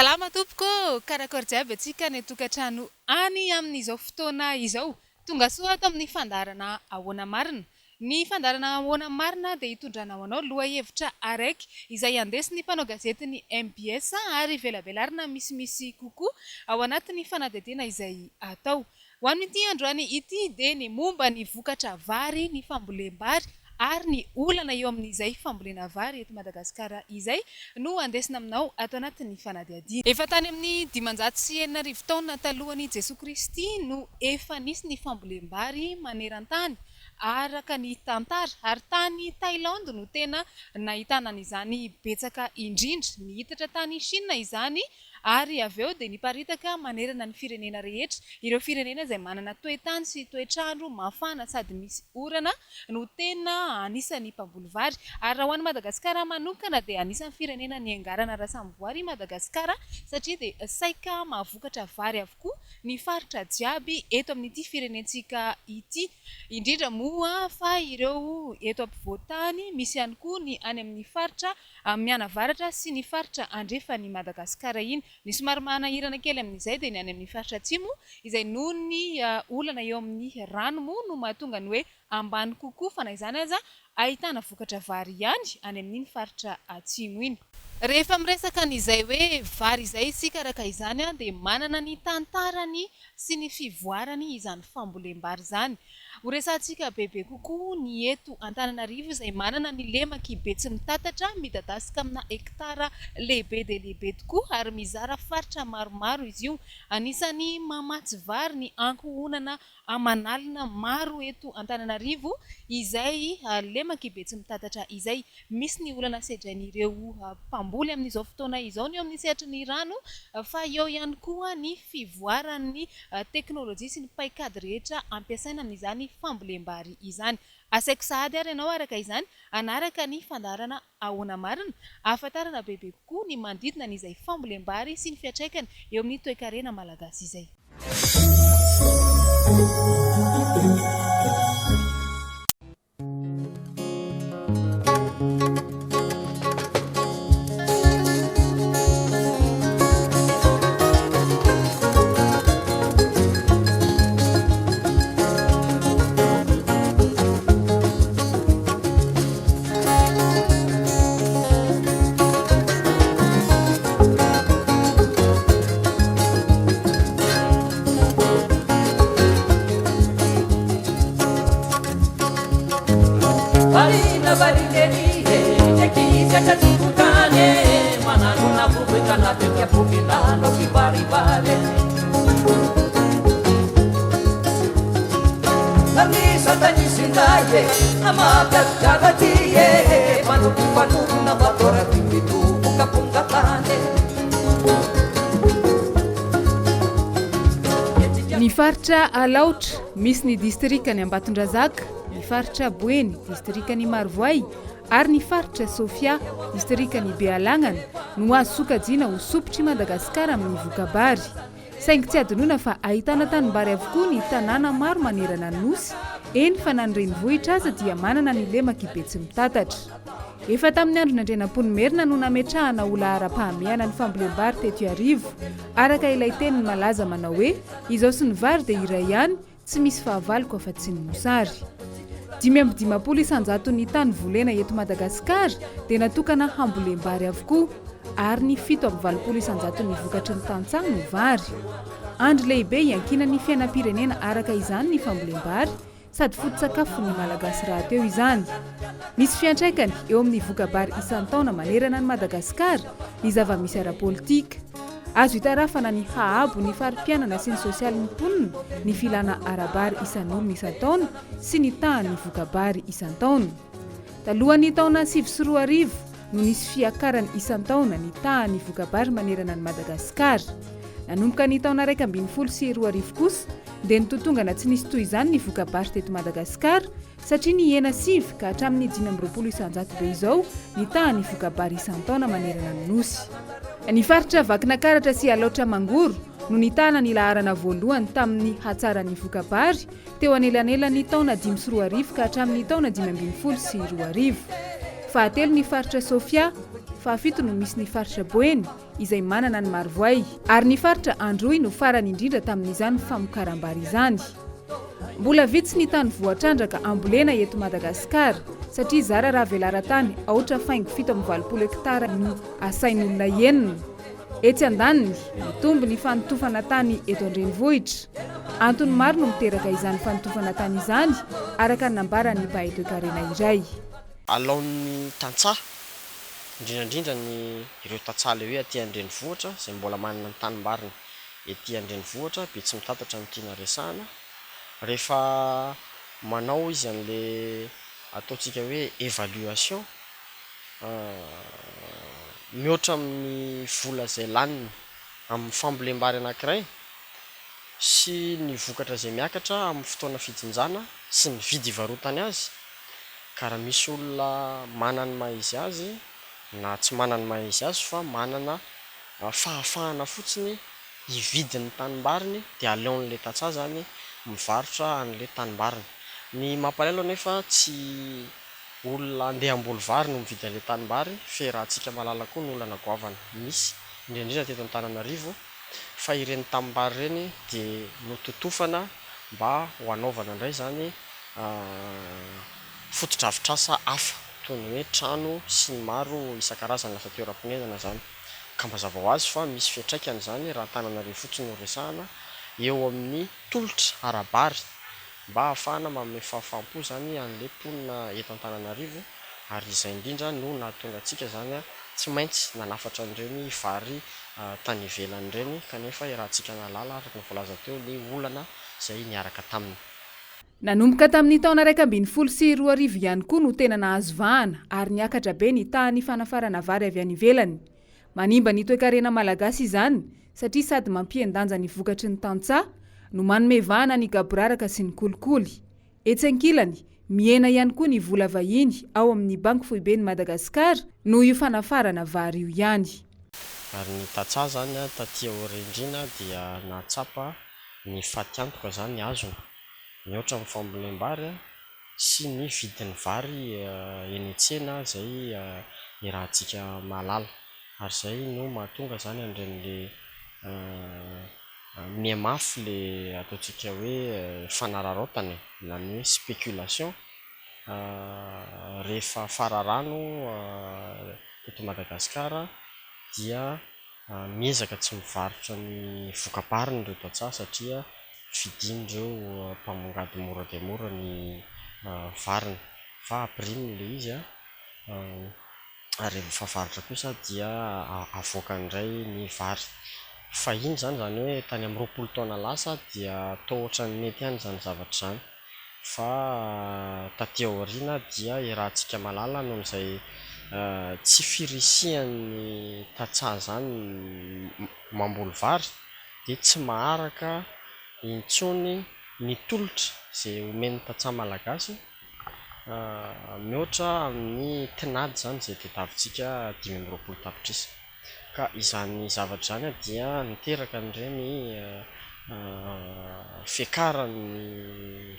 Salama tompoko ô! Karakôry jiaby antsika any an-tokantrano any amin'izao fotoana izao. Tongasoa ato amin'ny fandaharana Ahoana Marina. Ny fandaharana Ahoana Marina dia hitondrana ho anao lohahevitra araiky izay andesin'ny mpanao gazetin'ny mbs ary velabelarina misimisy kokoa ao anatin'ny fanadihadiana izay atao. Ho amin'ity androany ity dia ny momba ny vokatra vary, ny fambolem-bary ary ny olana eo amin'izay fambolena vary eto Madagasikara izay no andesina aminao ato anatin'ny fanadihadiana. Efa tany amin'ny 6500 taona talohan'i Jesoa Kristy no efa nisy ny fambolem-bary maneran-tany araka ny tantara ary tany Thaïlande no tena nahitana an'izany betsaka indrindra. Nihitatra tany Chine izany ary avy eo dia niparitaka manerana ny firenena rehetra. Ireo firenena izay manana toe-tany sy toetr'andro mafana sady misy orana no tena anisan'ny mpamboly vary. Ary raha ho an'i Madagasikara manokana dia anisan'ny firenena niangarana Rasamboary i Madagasikara satria dia saika mahavokatra vary avokoa ny faritra jiaby eto amin'ity firenentsika ity. Indrindra moa fa ireo eto ampovoan-tany, misy ihany koa ny any amin'ny faritra mianavaratra sy ny faritra andrefan'i Madagasikara iny. Ny somary manahirana kely amin'izay dia ny any amin'ny faritra atsimo izay noho ny olana eo amin'ny rano moa no mahatonga ny hoe ambany kokoa fa na izany aza ahitana vokatra vary ihany any amin'iny faritra atsimo iny. Rehefa miresaka an'izay hoe vary izay isika araka izany dia manana ny tantarany sy ny fivoarany izany fambolem-bary izany. Ho resahantsika bebe kokoa ny eto Antananarivo izay manana ny lemak'i Betsimitatatra midadasika amina hektara lehibe dia lehibe tokoa ary mizara faritra maromaro izy io. Anisan'ny mamatsy vary ny ankohonana aman'alina maro eto Antananarivo izay lemak'i Betsimitatatra izay. Misy ny olana sedrain'ireo mpamboly amin'izao fotoana izao ny eo amin'ny sehatry ny rano fa eo ihany koa ny fivoaran'ny teknolojia sy ny paikady rehetra ampiasaina amin'izany fambolem-bary izany. Asaiko sahady ary ianao araka izany hanaraka ny fandaharana Ahoana Marina? ahafantarana bebe kokoa ny manodidina an'izay fambolem-bary sy ny fiantraikany eo amin'ny toekarena malagasy izay. Ny faritra Alaotra, misy ny distrikan'i Ambatondrazaka, ny faritra Boeny, distrikan'i Marovoay, ary ny faritra Sofia, distrikan'i Bealagnana, no azo sokajiana ho sopitr'i Madagasikara amin'ny voka-bary. Saingy tsy adinoina fa ahitana tanimbary avokoa ny tanàna maro manerana ny Nosy, eny fa na ny renivohitra aza dia manana ny lemak'i Betsimitatatra. Efa tamin'ny andron'Andrianampoinimerina no nametrahana ho laharam-pahamehana ny fambolem-bary teto Iarivo, araka ilay teniny malaza manao hoe izao sy ny vary dia iray ihany, tsy misy fahavaloko afa-tsy ny mosary. 55 isan-jaton'ny tany volena eto Madagasikara dia natokana hambolem-bary avokoa, ary ny 87 isan-jaton'ny vokatry ny tantsaha no vary. Andry lehibe iankinan'ny fiainam-pirenena araka izany ny fambolem-bary, Sady foto-tsakafon'ny Malagasy rahateo izany. Misy fiantraikany eo amin'ny voka-bary isan-taona manerana an'i Madagasikara ny zava-misy ara-politika. Azo itarafana ny haabo ny fari-piainana sy ny sosialin'ny mponina ny filana ara-bary isan'olona isan-taona sy ny tahan'ny voka-bary isan-taona. Talohan'ny taona 2009 no nisy fiakarany isan-taona ny tahan'ny voka-bary manerana an'i Madagasikara. Nanomboka ny taona 2011 kosa dia nitotongana tsy nisy toy izany ny voka-bary teto Madagasikara satria nihena 9 ka hatramin'ny 25% be izao ny tahan'ny voka-bary isan-taona manerana ny Nosy. Ny faritra Vakinakaratra sy Alaotra Mangoro no nitana ny laharana voalohany tamin'ny hatsaran'ny voka-bary teo anelanelan'ny taona 2005 ka hatramin'ny taona 2015. Fahatelo ny faritra Sofia, fahafito no misy ny faritra Boeny. izay manana ny Marovoay, ary ny faritra Androy no farany indrindra tamin'izany famokaram-bary izany. Mbola vitsy ny tany voatrandraka ambolena eto Madagasikara, satria zara raha velaran-tany aotra faingo 87 hektara no asain'olona enina. Etsy andaniny, mitombo ny fanotofana tany eto an-drenivohitra. Antony maro no miteraka izany fanotofana tany izany, araka ny nambaran'ny mpahay toekarena iray. Alaon'ny tantsaha, indrindra indrindra ny ireo tantsaha ilay hoe aty an-drenivohitra izay mbola manana ny tanimbariny ety an-drenivohitra, Betsimitatatra no tiana resahana, rehefa manao izy an'ilay ataontsika hoe évaluation, mihoatra amin'ny vola izay laniny amin'ny fambolem-bary anankiray sy ny vokatra izay miakatra amin'ny fotoana fijinjana sy ny vidy ivarotany azy, ka raha misy olona manana ny maha izy azy na tsy manana ny maha izy azy fa manana fahafahana fotsiny hividy ny tanimbariny dia aleon'ilay tantsaha izany mivarotra an'ilay tanimbariny. Ny mampalahelo anefa tsy Olona andeha hamboly vary no mividy an'ilay tanimbary, fe raha antsika mahalala koa ny olana goavana nisy, indrindra indrindra teto Antananarivo, fa ireny tanimbary ireny dia nototofana mba ho hanaovana indray izany fotodrafitrasa hafa, toy ny hoe trano sy ny maro isan-karazany lasa toeram-ponenana izany. Ka mazava ho azy fa misy fiantraikany izany raha Antananarivo fotsiny no resahana, eo amin'ny tolotra ara-bary mba hahafahana manome fahafaham-po izany an'ilay mponina eto Antananarivo ary izay indrindra no nahatonga antsika izany tsy maintsy nanafatra an'ireny vary tany ivelany ireny kanefa iarahantsika nahalala araka ny voalaza teo ny olana izay niaraka taminy. Nanomboka tamin'ny taona 2011 ihany koa no tena nahazo vahana ary niakatra be ny tahan'ny fanafarana vary avy any ivelany. Manimba ny toekarena malagasy izany satria sady mampihen-danja ny vokatry ny tantsaha no manome vahana ny gaboraraka sy ny kolikoly. Etsy ankilany, mihena ihany koa ny vola vahiny ao amin'ny Banky Foiben'i Madagasikara noho io fanafarana vary io ihany. Ary ny tantsaha izany taty aoriandriana dia nahatsapa ny fatiantoka izany azony mihoatra amin'ny fambolem-bary sy ny vidin'ny vary eny an-tsena izay iarahantsika mahalala. Ary izay no mahatonga izany an'ireny le mihamafy le ataontsika hoe fanararaotana e, na ny hoe spéculation rehefa fararano teto Madagasikara dia Miezaka tsy mivarotra ny voka-bariny ireo tantsaha satria vidian'ireo mpamongady mora dia mora ny variny fa ampiriminy ilay izy ary rehefa fahavaratra kosa dia avoakany indray ny vary. Fahiny izany, izany hoe tany amin'ny 20 taona lasa dia toa ohatran'ny nety ihany izany zavatra izany. Fa taty aoriana dia iarahantsika mahalala noho izay tsy firisihan'ny tantsaha izany mamboly vary dia tsy maharaka intsony ny tolotra izay omen'ny tantsaha malagasy mihoatra amin'ny tinady izany izay tadiavintsika 25 tapitrisa. Ka izany zavatra izany dia niteraka an'ireny fiakaran'ny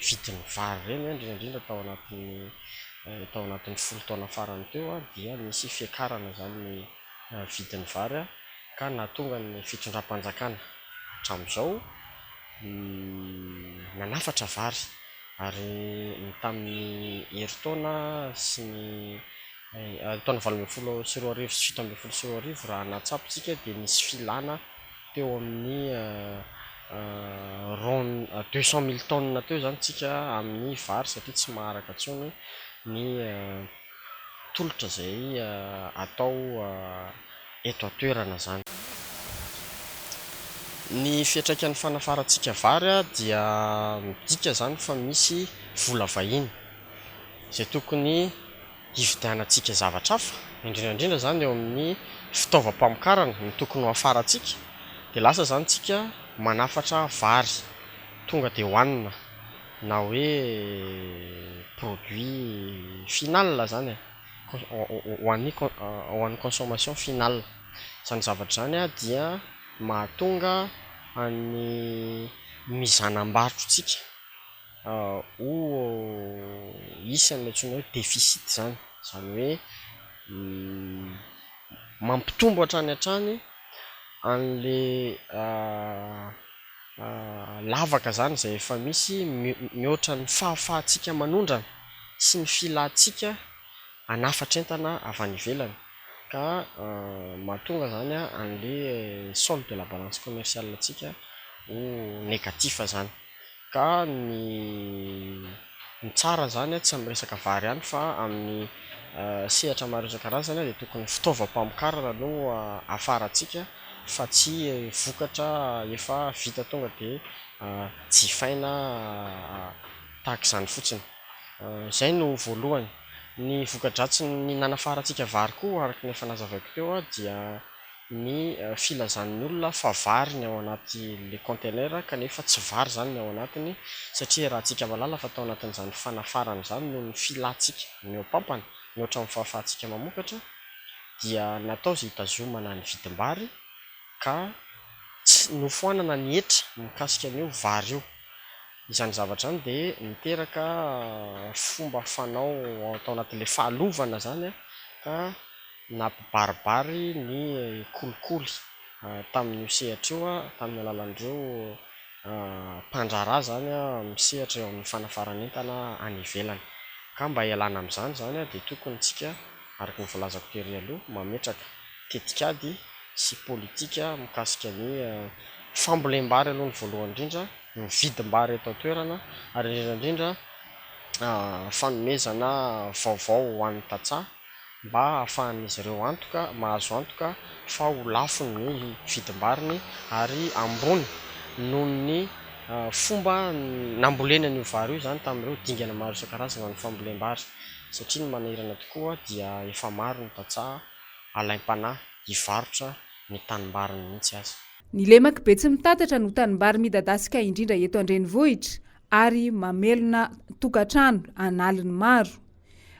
vidin'ny vary ireny, indrindra indrindra tao anatin'ny tao anatin'ny folo taona farany teo dia nisy fiakarana izany ny vidin'ny vary ka nahatonga ny fitondram-panjakana hatramin'izao nanafatra vary ary ny tamin'ny herintaona sy ny Taona 2018 sy 2017 raha nahatsapa isika dia nisy filana teo amin'ny rond 200 mille tonnes teo izany isika amin'ny vary satria tsy maharaka intsony ny tolotra izay atao eto an-toerana izany. Ny fiantraikan'ny fanafarantsika vary dia midika izany fa misy vola vahiny izay tokony hividianantsika zavatra hafa, indrindra indrindra izany eo amin'ny fitaovam-pamokarana no tokony ho hafarantsika, dia lasa izany tsika manafatra vary tonga dia hohanina na hoe produit final izany e, ho an'ny ho an'ny consommation finale. Izany zavatra izany dia mahatonga an'ny mizanam-barotritsika ho hisy an'ilay antsoina hoe déficit izany, izany hoe mampitombo hatrany hatrany an'le lavaka izany izay efa misy mihoatra ny fahafahantsika manondrana sy ny filantsika hanafatra entana avy any ivelany ka mahatonga izany an'le solde de la balance commerciale antsika ho négatif izany. Ka ny ny tsara izany tsy amin'ny resaka vary ihany fa amin'ny sehatra maro isan-karazany dia tokony fitaovam-pamokarana no hafarantsika fa tsy vokatra efa vita tonga dia jifaina tahaka izany fotsiny. Izay no voalohany. Ny voka-dratsin'ny nanafarantsika vary koa araka ny efa nazavaiko teo dia ny filazan'ny olona fa vary ny ao anaty le container kanefa tsy vary izany ny ao anatiny satria iarahantsika mahalala fa tao anatin'izany fanafarana izany noho ny filantsika mihoapampana mihoatra amin'ny fahafahantsika mamokatra dia natao izay hitazomana ny vidim-bary ka tsy nofoanana ny hetra mikasika an'io vary io. Izany zavatra izany dia niteraka fomba fanao tao anatin'ilay fahalovana izany ka nampibaribary ny kolikoly tamin'io sehatra io tamin'ny alalan'ireo mpandraharaha izany misehatra eo amin'ny fanafaran'entana any ivelany. Ka mba hialana amin'izany izany dia tokony isika araka ny voalazako tery aloha mametraka tetikady sy politika mikasika ny fambolem-bary aloha ny voalohany indrindra, ny vidim-bary eto an-toerana ary indrindra indrindra fanomezana vaovao ho an'ny tantsaha mba hahafahan'izy ireo antoka, mahazo antoka fa ho lafo ny vidim-bariny ary ambony noho ny fomba nambolena an'io vary io izany tamin'ireo dingana maro isan-karazany amin'ny fambolem-bary satria ny manahirana tokoa dia efa maro ny tantsaha alaim-panahy hivarotra ny tanimbariny mihitsy aza. Ny lemak'i Betsimitatatra no tanimbary midadasika indrindra eto an-drenivohitra ary mamelona tokantrano an'aliny maro.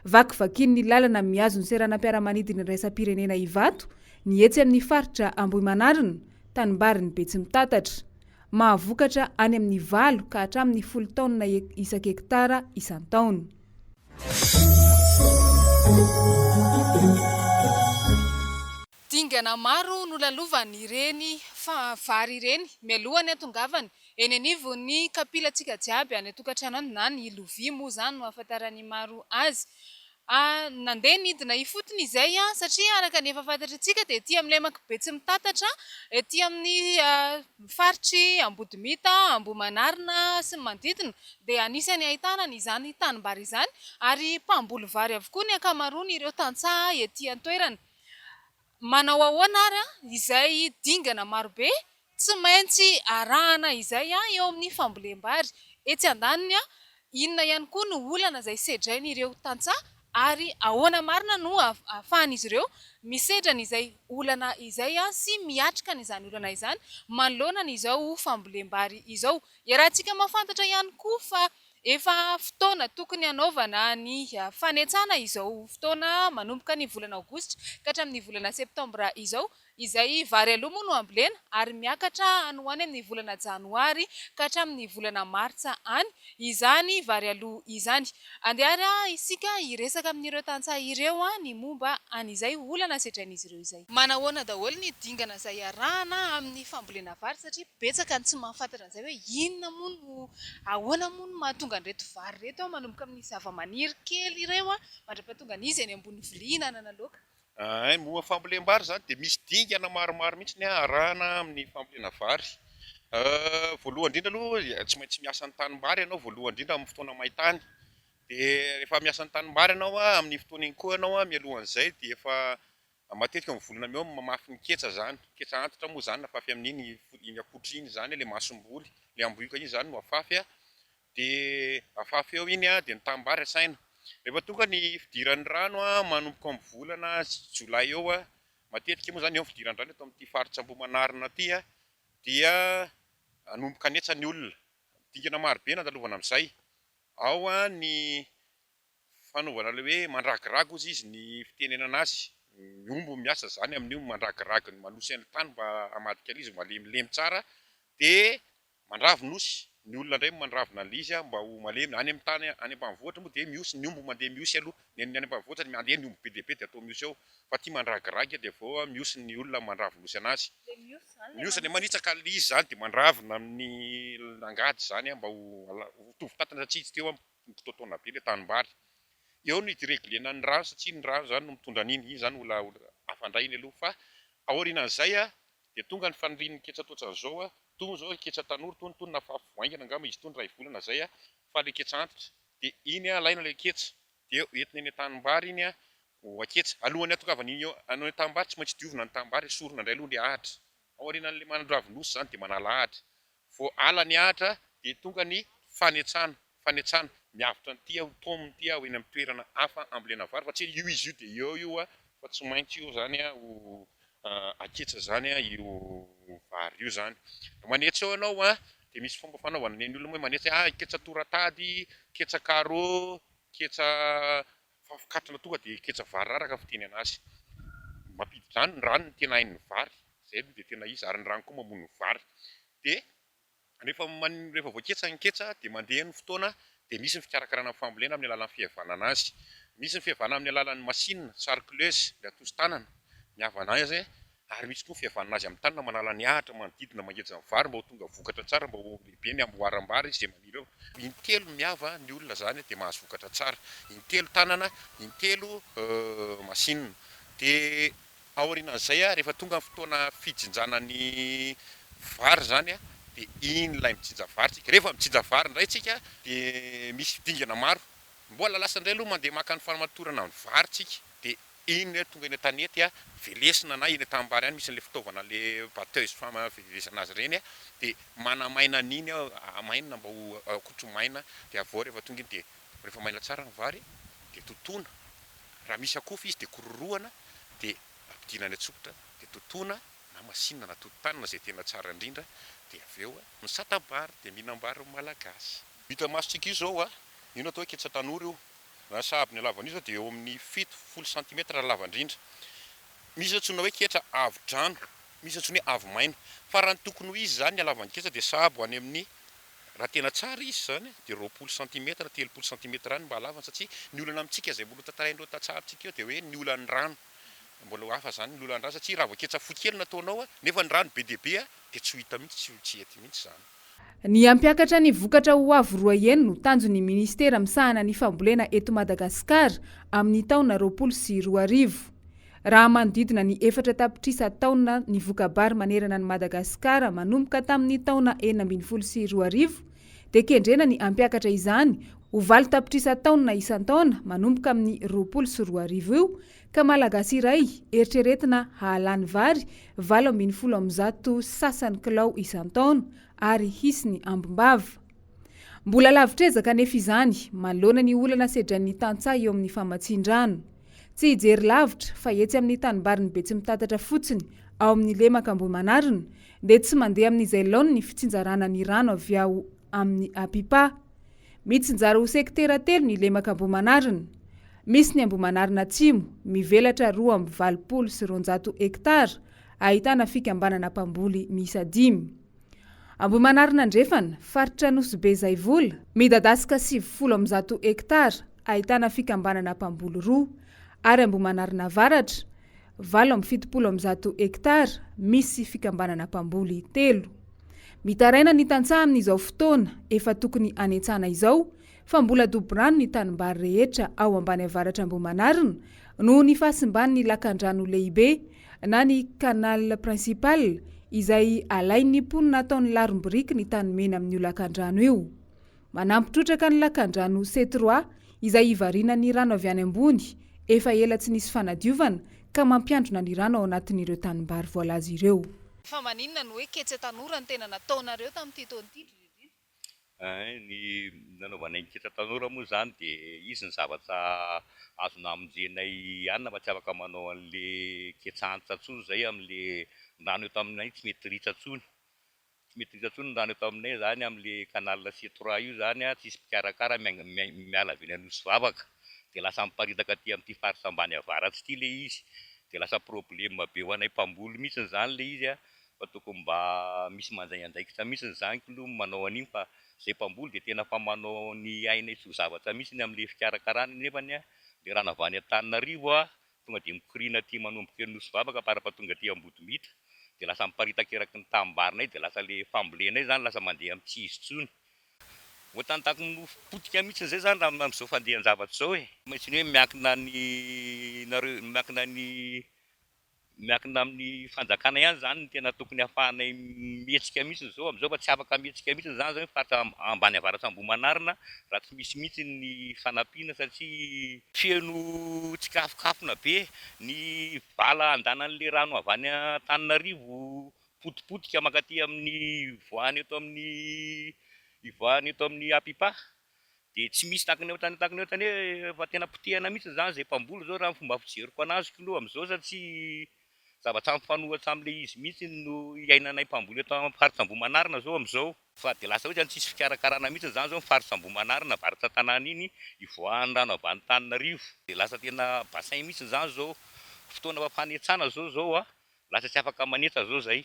Vakivakian'ny lalana mihazo ny seranam-piaramanidina iraisam-pirenena Ivato ny etsy amin'ny faritra Ambohimanarina, tanimbarin'i Betsimitatatra. Mahavokatra any amin'ny valo ka hatramin'ny folo taonina isan-kektara isan-taona. Dingana maro nolalovan'ireny vary ireny mialohan'ny hatongavany eny anivon'ny kapilantsika jiaby any an-tokantrano any na ny lovia moa izany no ahafantaran'ny maro azy. Nandeha nidina ifotony izay satria araka ny efa fantatr'antsika dia ety amin'ny lemak'i Betsimitatatra, ety amin'ny faritr'i Ambodimita, Ambohimanarina sy ny manodidina dia anisan'ny ahitana an'izany tanimbary izany ary mpamboly vary avokoa ny ankamaroan'ireo tantsaha ety an-toerana. Manao ahoana ary izay dingana marobe tsy maintsy arahana izay eo amin'ny fambolem-bary? Etsy andaniny, inona ihany koa no olana izay sedrain'ireo tantsaha ary ahoana marina no ahafahan'izy ireo misedra an'izay olana izay sy miatrika an'izany olana izany manoloana an'izao fambolem-bary izao? Iarahantsika mahafantatra ihany koa fa Efa fotoana tokony hanaovana ny fanetsana izao fotoana manomboka ny volana aogositra ka hatramin'ny volana septambra izao, izay vary aloha moa no ambolena ary miakatra any ho any amin'ny volana janoary ka hatramin'ny volana martsa any izany vary aloha izany. Andeha ary isika hiresaka amin'ireo tantsaha ireo ny momba an'izay olana sedrain'izy ireo izay. Manahoana daholo ny dingana izay arahana amin'ny fambolena vary satria betsaka ny tsy mahafantatra an'izay hoe inona moa no Ahoana moa no mahatonga an'ireto vary ireto manomboka amin'ny zavamaniry kely ireo mandra-pahatonga an'izy eny ambony vilia hihinanana laoka? Hay, moa fambolem-bary izany dia misy dingana maromaro mihitsy ny arahana amin'ny fambolena vary. Voalohany indrindra aloha tsy maintsy miasa ny tanimbary ianao voalohany indrindra amin'ny fotoana main-tany. Dia rehefa miasa ny tanimbary ianao amin'iny fotoana iny koa ianao mialohan'izay dia efa Matetika ny volana eo mamafy ny ketsa zany, ketsa antitra moa zany afafy amin'iny iny akotry iny zany le masomboly, le ambohioka iny zany no afafy a, de afafy eo iny a, de ny tanimbary asaina. Rehefa tonga ny fidiran'ny rano a, manomboka amin'ny volana jolay eo a, matetika moa zany eo ny fidiran'ny rano eto amin'ity faritra Ambohimanarina ity a, dia hanomboka hanetsa ny olona. Dingana maro be nandalovana amin'izay, ao a ny Fanaovana ilay hoe mandragiragy hozy izy ny fitenenana azy, ny omby miasa izany amin'io mandragiragy ny manosy an'ilay tany mba hamadika an'izy ho malemilemy tsara dia mandravy nosy. Ny olona indray mandravina an'ilay izy mba ho malemy. Any amin'ny tany any ambanivohitra moa dia mihosy, ny omby mandeha mihosy aloha. Ny any ambanivohitra mandeha ny omby be dia be dia atao mihosy eo. Fa aty mandragiragy dia avy eo mihosy ny olona mandravina osy anazy. Mihosy ilay manitsaka an'ilay izy izany dia mandravina amin'ny angady izany mba ho hitovy tatana satria izy teo mikitoatoana be ilay tanimbary. Eo no hi-dereglena ny rano satria ny rano izany no mitondra an'iny. Iny izany mbola hafa indray iny aloha fa aorianan'izay dia tonga ny fanirian'ny ketsa toatran'izao. Itony izao ketsa tanora itony, itony nafafy vao haingana angamba izy itony iray volana izay fa ilay ketsa antitra dia iny alaina ilay ketsa dia entina eny an-tanimbary iny ho aketsa. Alohan'ny hahatongavana iny any an-tanimbary tsy maintsy diovina ny tanimbary, esorina indray aloha ilay ahitra. Aorianan'ilay mandravin'osy izany dia manala ahitra. Vao ala ny ahitra dia tonga ny fanetsana, fanetsana, miavotra an'ity aho, taomina ity aho eny amin'ny toerana hafa hambolena vary fa tsy hoe io izy io dia eo io fa tsy maintsy io izany ho aketsa izany io vary io izany. Manetsa eo ianao dia misy fomba fanaovana, ny olona moa manetsa hoe ketsa toratady, ketsa carreau, ketsa Fafy-katrana tonga dia ketsa vary raraka fiteny anazy. Mampidi-drano ny rano no tena hain'ny vary, izay aloha dia tena izy, ary ny rano koa mamono ny vary. Dia rehefa rehefa voaketsa ny ketsa dia mandeha ny fotoana dia misy ny fikarakarana ny fambolena amin'ny alalan'ny fihavanana azy. Misy ny fihavana amin'ny alalan'ny machine, sarcleuse, ilay atosi-tanana, mihavana azy. Ary misy koa ny fihavanana azy amin'ny tanana manala ny ahitra manodidina mangeja ny vary mba ho tonga vokatra tsara mba ho lehibe ny amboaram-bary izay maniry eo. Intelo miava ny olona izany dia mahazo vokatra tsara. Intelo tanana, intelo machine. Dia aorianan'izay rehefa tonga ny fotoana fijinjana ny vary izany dia iny ilay mijinja vary tsika. Rehefa mijinja vary indray tsika dia misy dingana maro. Mbola lasa indray aloha mandeha maka ny famatorana ny vary tsika dia Iny hoe tonga eny an-tanety a, velesina na eny an-tanimbary any misy an'ilay fitaovana le batteuse famavelesana azy ireny a, dia manamaina an'iny aho, amainina mba ho akotry maina, dia avy eo rehefa tonga iny dia rehefa maina tsara ny vary dia totoina, raha misy akofa izy dia kororohana dia ampidirina any an-tsokotra dia totoina na masinina na tototanana izay tena tsara indrindra dia avy eo misata-bary dia mihinam-bary ny Malagasy. Hita masontsika io izao a, io no atao hoe ketsa tanora io. Raha sahabo ny halavan'io izao dia eo amin'ny 70 centimètres raha lava indrindra. Misy antsoina hoe ketra avo-drano, misy antsoina hoe avo-maina. Fa raha ny tokony ho izy izany ny halavan'ny ketsa dia sahabo any amin'ny, raha tena tsara izy izany dia 20 centimètres, 30 centimètres any mba halavany satria ny olana amintsika izay mbola ho tantarain'ireo tantsaha amintsika eo dia hoe ny olan'ny rano. Mbola ho hafa izany ny olan'ny rano satria raha vao ketsa fohy kely no ataonao nefa ny rano be dia be dia tsy ho hita mihitsy, tsy hety mihitsy izany. Ny hampiakatra ny vokatra ho avo roa heny no tanjon'ny minisitera misahana ny fambolena eto Madagasikara amin'ny taona 2020. Raha manodidina ny efatra tapitrisa taonina ny voka-bary manerana an'i Madagasikara manomboka tamin'ny taona 2016 dia kendrena ny hampiakatra izany ho valo tapitrisa taonina isan-taona manomboka amin'ny 2020 io ka Malagasy iray eritreretina hahalany vary 118 sasany kilao isan-taona ary hisy ny ambim-bava. Mbola lavitr'ezaka anefa izany manoloana ny olana sedrain'ny tantsaha eo amin'ny famatsian-drano. Tsy hijery lavitra fa etsy amin'ny tanimbarin'i Betsimitatatra fotsiny ao amin'ny lemaka Ambohimanarina dia tsy mandeha amin'izay laoniny ny fitsinjarana ny rano avy ao amin'ny Apipa. Mitsinjara ho sektera telo ny lemaka Ambohimanarina. Misy ny Ambohimanarina Atsimo, mivelatra 282 hektara, ahitana fikambanana mpamboly miisa dimy. Ambohimanarina Andrefana, faritra Nosy Be Zaivola, midadasika 190 hektara, ahitana fikambanana mpamboly roa, ary Ambohimanarina Avaratra, 178 hektara, misy fikambanana mpamboly telo. Mitaraina ny tantsaha amin'izao fotoana efa tokony hanetsana izao fa mbola dobo-rano ny tanimbary rehetra ao ambany avaratra Ambohimanarina noho ny fahasimban'ny lakandrano lehibe na ny canal principal izay alain'ny mponina ataony larom-biriky ny tanimena amin'io lakandrano io. Manampy trotraka ny lakandrano C trois izay ivarinan'ny rano avy any ambony efa ela tsy nisy fanadiovana ka mampiandrona ny rano ao anatin'ireo tanimbary voalaza ireo. Fa maninona no hoe ketsa tanora no tena nataonareo tamin'ity taona ity indrindra indrindra? Ny nanaovanay ny ketsa tanora moa izany dia izy ny zavatra azo namonjenay hanina fa tsy afaka manao an'le ketsa antitra intsony izay amin'le rano eto aminay tsy mety ritra intsony. Tsy mety ritra intsony ny rano eto aminay izany amin'le canal C trois io izany an, tsisy mpikarakara miala avy eny Anosivavaka dia lasa miparitaka aty amin'ity faritra ambany avaratra ity ilay izy dia lasa problème be ho anay mpamboly mihitsy izany ilay izy an. Fa tokony mba misy mandray andraikitra mihitsy zany k'lou manao an'iny fa Izay mpamboly dia tena efa manao ny ainay tsy ho zavatra mihitsy amin'ilay fikarakarana nefany ilay rano avy any Antananarivo tonga dia mikoriana aty manomboka eny Nosy Vavaka para-pahatonga aty Ambodimita dia lasa miparitaka eraky ny tanimbarinay dia lasa ilay fambolenay izany lasa mandeha amin'ny tsy izy intsony. Ohatran'ny tahaka ny nofo potika mihitsy izay izany raha amin'izao fandehan-javatra izao e. Maintsy ny hoe miankina ny nareo miankina ny Miankina amin'ny fanjakana ihany izany no tena tokony hahafahanay mihetsika mihitsy izao amin'izao fa tsy afaka mihetsika mihitsy izany izao ny faritra ambany avaratra Ambohimanarina raha tsy misy mihitsy ny fanampiana satria feno tsikafokafona be ny vala andanan'ilay rano avy any Antananarivo potipotika mankaty amin'ny ivoahany eto amin'ny ivoahany eto amin'ny Apipa. Dia tsy misy tahaka ny ohatrany tahaka ny ohatrany hoe efa tena potehina mihitsy izany izay mpamboly izao raha ny fomba fijeriko anazy k'lou amin'izao satria zavatra mifanohitra amin'ilay izy mihitsy no iainanay mpamboly eto amin'ny faritra Ambohimanarina izao amin'izao. Fa dia lasa ohatrany tsisy fikarakarana mihitsy izany izao ny faritra Ambohimanarina avaratra tanàna iny ivoahan'ny rano avy any Antananarivo. Dia lasa tena bassin mihitsy izany izao fotoana fanetsana izao izao a, lasa tsy afaka manetsa izao izay.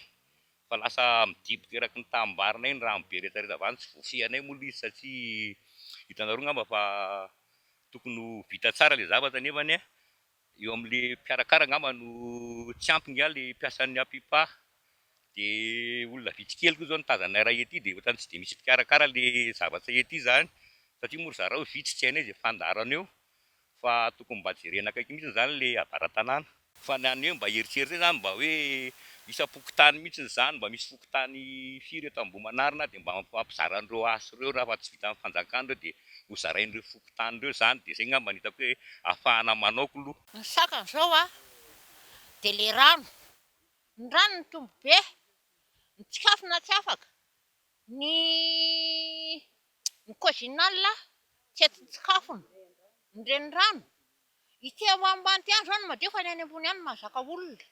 Fa lasa midiboka eraky ny tanimbarinay ny rano be rehetra rehetra avy any, tsy voafehinay moa ilay izy satria hitanareo angamba fa tokony ho vita tsara ilay zavatra nefany eo amin'ilay mpikarakara angamba no tsy ampy nga ilay mpiasan'ny APIPA, dia olona vitsy kely koa izao no tazanay raha ety dia ohatran'ny tsy dia misy mpikarakara ilay zavatra ety izany satria moa ry zareo vitsy tsy hainay izay fandaharana eo. Fa tokony mba jerena akaiky mihitsy zany le avara-tanàna. Fa ny an'ny hoe mba eritreritra zany mba hoe isam-pokontany mihitsy zany mba misy fokontany firy eto Ambohimanarina dia mba mifampizara an'ireo asa ireo raha fa tsy vitan'ny fanjakana ireo dia ho zarain'ireo fokontany ireo zany dia zay ngamba no hitako hoe ahafahana manao k'lou. Ny sakany zao a de le rano, ny rano mitombo be, ny tsikafona tsy afaka, Ny ny coginal tsy atsikafona, ny renirano, ity ambanimbany ity ihany izao no madio fa ny any ambony any mahazaka olona,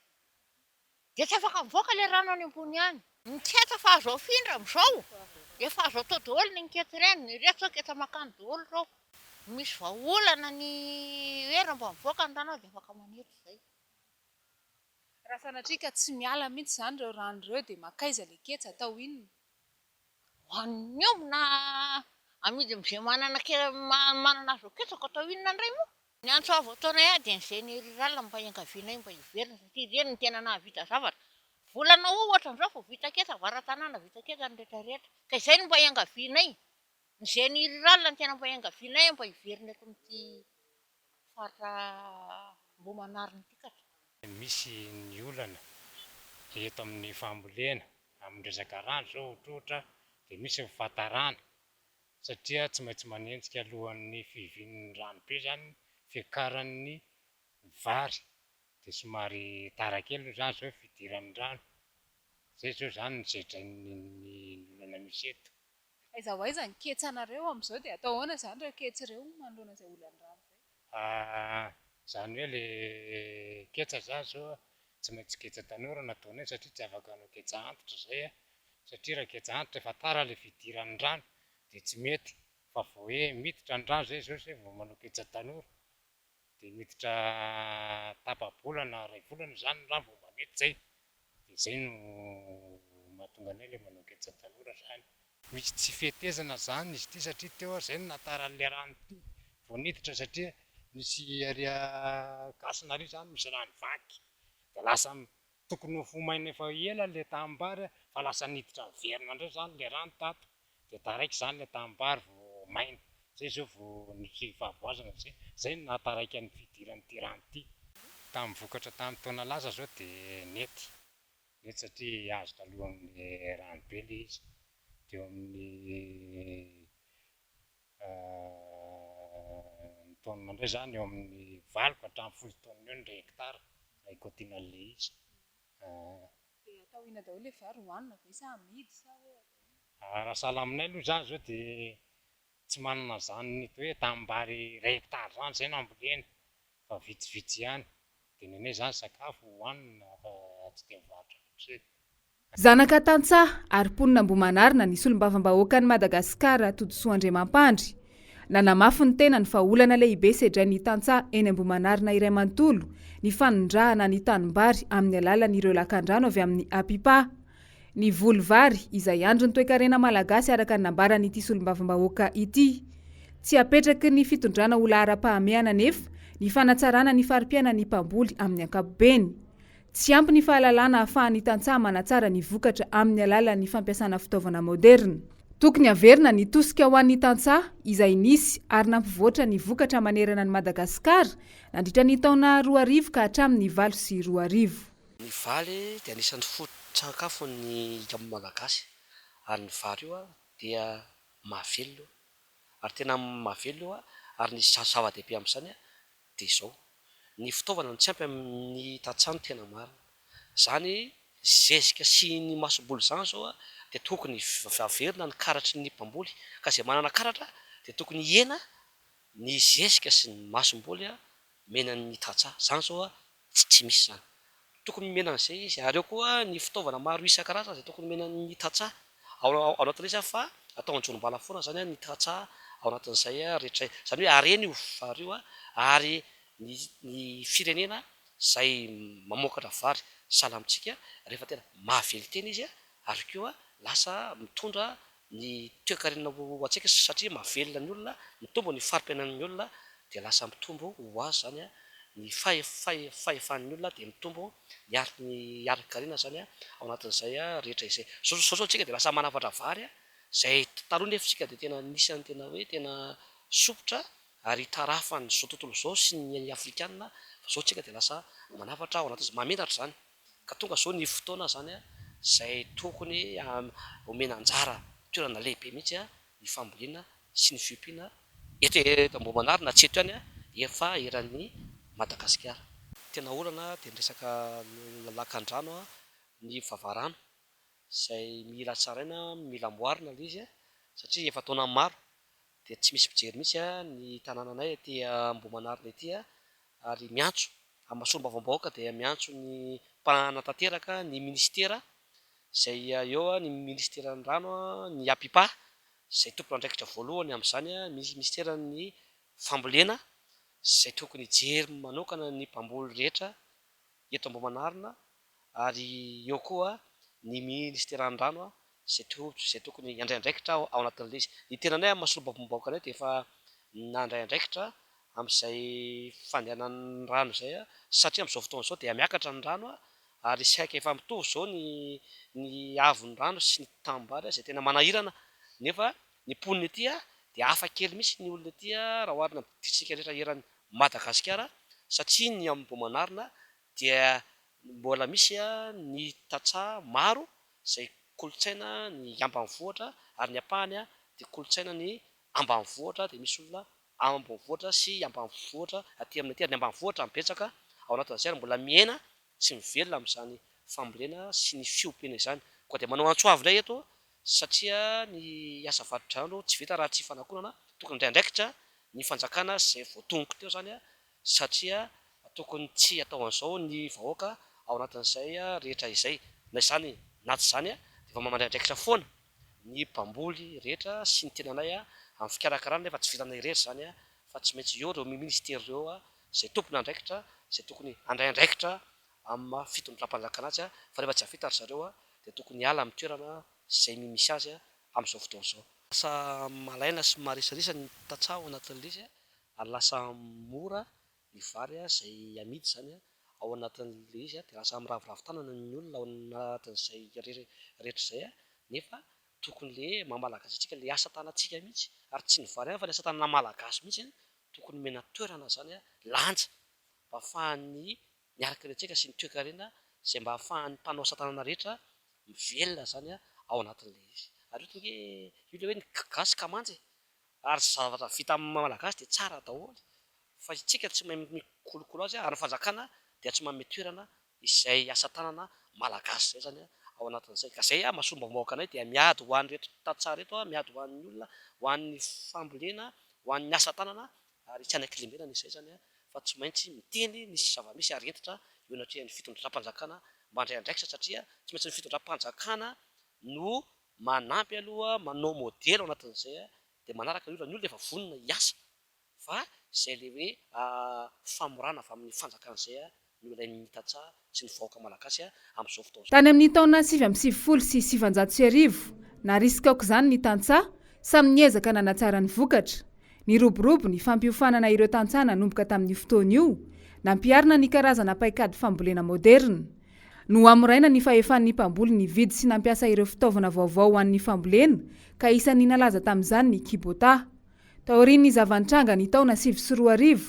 dia tsy afaka mivoaka ilay rano any ambony any. Ny ketsa fa azo afindra amin'izao, efa azo atao daholo ny ketsa ireny, ireto izao ketsa mankany daholo ireo, misy vahaolana ny hoe raha mba mivoaka ny rano dia afaka manetsa izay. Raha sanatria ka tsy miala mihitsy izany ireo rano ireo dia mankaiza ilay ketsa? Atao inona? Ho an'ny omby na amidy amin'izay manana manana azy ho ketsa ka atao inona indray moa? Ny antso avo ataonay ahy dia ny génie rural mba iangavianay mba hiverina satria ireny no tena nahavita zavatra. Volana ohatra izao vao vita ketsa avara-tanàna vita ketsa ny rehetra rehetra ka izay no mba iangavianay. Ny génie rural no tena mba iangavianay mba hiverina eto amin'ity faritra Ambohimanarina ity ka. Misy ny olana eto amin'ny fambolena, amin'ny resaka rano izao ohatrohatra dia misy ny fahatarana satria tsy maintsy manenjika alohan'ny fihivian'ny rano be izany ny fiakaran'ny vary dia somary tara kely aloha izany izao ny fidiran'ny rano, izay izao izany no sedrain'ny olana misy eto. Aiza ho aiza ny ketsanareo amin'izao dia atao ahoana izany ireo ketsa ireo manoloana izay olan'ny rano izay? Izany hoe le ketsa zany zao tsy maintsy ketsa tanora no ataonay satria tsy afaka hanao ketsa antitra izay satria raha ketsa antitra efa tara le fidiran'ny rano dia tsy mety fa vao hoe miditra ny rano zay zao zay vao manao ketsa tanora dia miditra tapa-bolana iray volana izany ny rano vao mba mety zay dia zay no mahatonga anay le manao ketsa tanora zany. Misy tsy fetezana zany izy ity satria teo ary zay no nahatara an'le rano ity vao niditra satria nisy ary gasina ary zany misy rano vaky dia lasa tokony ho maina efa ela le tanimbary fa lasa niditra niverina indray zany le rano tato dia taraiky zany le tanimbary vao maina zay zao vao nisy fahavoazana zay zay no nahataraiky ny fidiran'ity rano ity. Tamin'ny vokatra tamin'ny taona lasa zao dia nety Nety satria azo talohan'ny rano be ilay izy, teo amin'ny ny taonina indray izany eo amin'ny valo ka hatramin'ny folo taonina eo ny iray hectare raha hikaotiana an'ilay izy. Dia atao inona daholo ilay vary? Hohanina ve sa amidy sa hoe atao inona? Raha sahala aminay aloha izany izao dia tsy manana izany hoe tanimbary iray hectare izany izay no ambolena fa vitsivitsy ihany dia ny anay izany sakafo hohanina fa tsy dia mivarotra loatra e. Zanaka tantsaha ary mponina Ambohimanarina ny solombavambahoakan'i Madagasikara Todisoa Andriamampandry. Nanamafy ny tenany fa olana lehibe sedrain'ny tantsaha eny Ambohimanarina iray manontolo ny fanondrahana ny tanimbary amin'ny alalan'ireo lakandrano avy amin'ny Apipa. Ny voly vary, izay andrin'ny toekarena malagasy araka ny nambaran'ity solombavambahoaka ity. Tsy apetraky ny fitondrana ho laharam-pahamehana anefa ny fanatsarana ny fari-piainan'ny mpamboly amin'ny ankapobeny. Tsy ampy ny fahalalana ahafahan'ny tantsaha manatsara ny vokatra amin'ny alalan'ny fampiasana fitaovana maoderina. Tokony haverina ny tosika ho an'ny tantsaha izay nisy ary nampivoatra ny vokatra manerana an'i Madagasikara nandritra ny taona 2000 ka hatramin'ny 2008. Ny valy dia anisan'ny foto-tsakafon'ny Malagasy ary ny vary io dia mahavelona io ary tena mahavelona io ary ny zava-dehibe amin'izany dia izao, ny fitaovana no tsy ampy amin'ny tantsaha no tena marina. Izany zezika sy ny masomboly izany izao dia tokony averina ny karatry ny mpamboly ka izay manana karatra dia tokony hihena ny zezika sy ny masomboly omena ny tantsaha. Izany izao Tsy misy izany. Tokony omena an'izay izy. Ary eo koa ny fitaovana maro isan-karazany izay tokony omena ny tantsaha ao anatin'ilay izy fa atao anjorom-bala foana izany ny tantsaha ao anatin'izay rehetra izay. Izany hoe harena io vary io ary ny ny firenena izay mamokatra vary sahala amintsika rehefa tena mahavelon-tena izy ary koa lasa mitondra ny toekarena ho antsika satria mahavelona ny olona, mitombo ny fari-piainan'ny olona dia lasa mitombo ho azy izany ny fahefan'ny olona dia mitombo ny ny harin-karena izany ao anatin'izay rehetra izay. Zao zao tsika dia lasa manafatra vary izay taloha nefa isika dia tena anisan'ny tena hoe tena sompitra ary itarafan'izao tontolo izao sy ny afrikana fa zao tsika dia lasa manafatra ao anatin'izay, mahamenatra izany. Ka tonga zao ny fotoana zany zay tokony omena anjara toerana lehibe mihitsy ny fambolena sy ny fiompiana eto eto Ambohimanarina na tsy eto ihany efa eran'i Madagasikara. Tena olana dia ny resaka lakandrano, ny vavarano izay mila tsaraina, mila amboarina ilay izy satria efa taonany maro dia tsy misy mpijery mihitsy ny tanànanay aty Ambohimanarina ity ary miantso Amin'ny maha solombavambahoaka dia miantso ny mpanatanteraka, ny minisitera izay eo, ny minisiteran'ny rano, ny APIPA izay tompon'andraikitra voalohany amin'izany, ny minisiteran'ny fambolena izay tokony hijery manokana ny mpamboly rehetra eto Ambohimanarina ary eo koa ny minisiteran'ny rano izay izay tokony handray andraikitra ao anatin'ilay izy. Ny tenanay amin'ny maha solombavambahoaka anay dia efa nandray andraikitra amin'izay fandehanan'ny rano izay satria amin'izao fotoana izao dia miakatra ny rano ary saika efa mitovy izao ny ny haavon'ny rano sy ny tanimbary izay tena manahirana nefa ny mponina ety dia hafa kely mihitsy ny olona ety raha oharina amin'ny distrika rehetra eran'i Madagasikara satria ny Ambohimanarina dia mbola misy ny tantsaha maro izay kolontsaina ny ambanivohitra ary ny ampahany dia kolontsaina ny ambanivohitra dia misy olona ambonivohitra sy ambanivohitra aty aminay aty ary ny ambanivohitra no betsaka ao anatin'izay ary mbola miaina sy mivelona amin'izany fambolena sy ny fiompiana izany. Koa dia manao antso avo indray eto satria ny asa varo-drano tsy vita raha tsy fanakonana, tokony handray andraikitra ny fanjakana izay voatonoko teo izany satria tokony tsy atao an'izao ny vahoaka ao anatin'izay rehetra izay. Na izany na tsy izany dia efa mandray andraikitra foana ny mpamboly rehetra sy ny tenanay amin'ny fikarakarana nefa tsy vitanay irery izany fa tsy maintsy eo ireo minisitera ireo izay tompon'andraikitra izay tokony handray andraikitra amin'ny maha fitondram-panjakana azy fa rehefa tsy hahavita ry zareo dia tokony hiala amin'ny toerana izay misy azy amin'izao fotoana izao. Lasa malaina sy marisarisa ny tantsaha ao anatin'ilay izy ary lasa mora ny vary izay amidy izany ao anatin'ilay izy dia lasa miraviravy tanana ny olona ao anatin'izay rehetra izay nefa tokony le maha malagasy antsika le asa tanantsika mihitsy ary tsy ny vary ihany fa ny asa tanana malagasy mihitsy tokony omena toerana izany lanja mba ahafahan'ny ny ara-karentsika sy ny toekarena izay mba ahafahan'ny mpanao asa tanana rehetra mivelona izany ao anatin'ilay izy ary io ange io ilay hoe ny gasy kamanjy e! Ary zavatra vita amin'ny Malagasy dia tsara daholo fa isika tsy mahay mikolokolo azy ary ny fanjakana dia tsy manome toerana izay asa tanana Malagasy izay zany ao anatin'izay. Ka izay maha solombavambahoaka anay dia miady ho an'ireto tantsaha ireto, miady ho an'ny olona, ho an'ny fambolena, ho an'ny asa tanana ary tsy any an-kilembenana izay zany fa tsy maintsy miteny ny zava-misy ary hentitra eo anatrehan'ny fitondram-panjakana mba handray andraikitra satria tsy maintsy ny fitondram-panjakana no Manampy aloha manao modely ao anatin'izay dia manaraka ny olona, ny olona efa vonona hiasa fa izay le hoe famorana avy amin'ny fanjakana izay. no ilain'ny tantsaha sy ny vahoaka malagasy amin'izao fotoana izao. Tany amin'ny taona 1999, narisika aok'izany ny tantsaha, samy niezaka nanatsara ny vokatra. Niroborobo ny fampiofanana ireo tantsaha nanomboka tamin'io fotoana io, nampiharina ny karazana paikady fambolena moderina. Nohamoraina ny fahefan'ny mpamboly nividy sy nampiasa ireo fitaovana vaovao ho an'ny fambolena, ka isan'ny nalaza tamin'izany ny Kubota. Taorian'ny zava-nitranga ny taona 2009,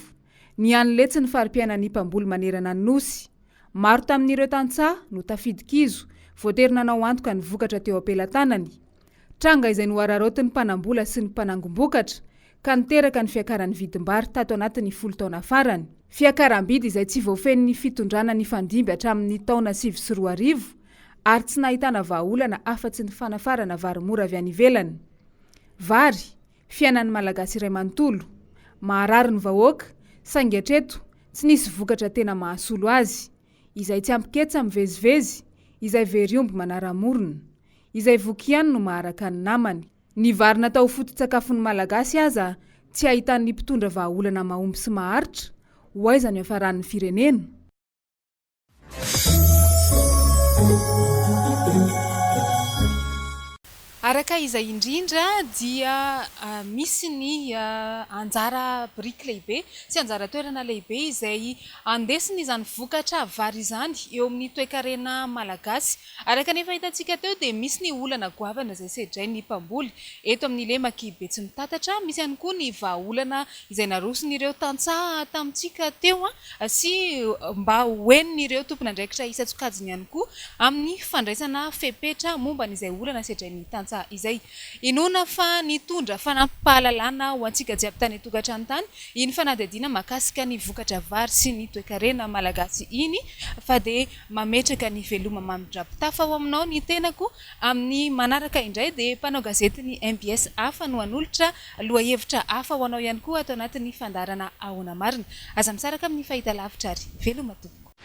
nihaniletsy ny fari-piainan'ny mpamboly manerana ny Nosy. Maro tamin'ireo tantsaha no tafidi-kizo, voatery nanao antoka ny vokatra teo am-pelatanany. Tranga izay nohararaotin'ny mpanam-bola sy ny mpanangom-bokatra, ka niteraka ny fiakaran'ny vidim-bary tato anatin'ny folo taona farany. Fiakaram-bidy izay tsy voafehin'ny fitondrana nifandimby hatramin'ny taona 2009 ary tsy nahitana vahaolana afa-tsy ny fanafarana vary mora avy any ivelany. Vary, fiainan'ny Malagasy iray manontolo. Maharary ny vahoaka, saingy hatreto, tsy nisy vokatra tena mahasolo azy. Izay tsy ampy ketsa mivezivezy, izay very omby manara-morona. Izay voky ihany no maharaka ny namany. Ny vary natao ho foto-tsakafon'ny Malagasy aza tsy ahitan'ny mpitondra vahaolana mahomby sy maharitra, ho aiza no hiafaran'ny firenena? Araka izay indrindra dia misy ny anjara biriky lehibe sy anjara toerana lehibe izay andesin'izany vokatra vary izany eo amin'ny toekarena malagasy. Araka ny efa hitantsika teo dia misy ny olana goavana izay sedrain'ny mpamboly eto amin'ny lemak'i Betsimitatatra. Misy ihany koa ny vahaolana izay naroson'ireo tantsaha tamintsika teo sy mba ho henon'ireo tompon'andraikitra isan-tsokajiny ihany koa amin'ny fandraisana fepetra momba an'izay olana sedrain'ny tantsaha izay. Inoana fa nitondra fanampim-pahalalana ho antsika jiaby tany an-tokantrano tany iny fanadihadiana mahakasika ny vokatra vary sy ny toekarena malagasy iny fa dia Mametraka ny veloma mamindram-pitafa ao aminao ny tenako amin'ny manaraka indray dia mpanao gazetin'ny mbs hafa no hanolotra lohahevitra hafa ho anao ihany koa ato anatin'ny fandaharana Ahoana Marina. Aza misaraka amin'ny fahitalavitra ary veloma tompoko.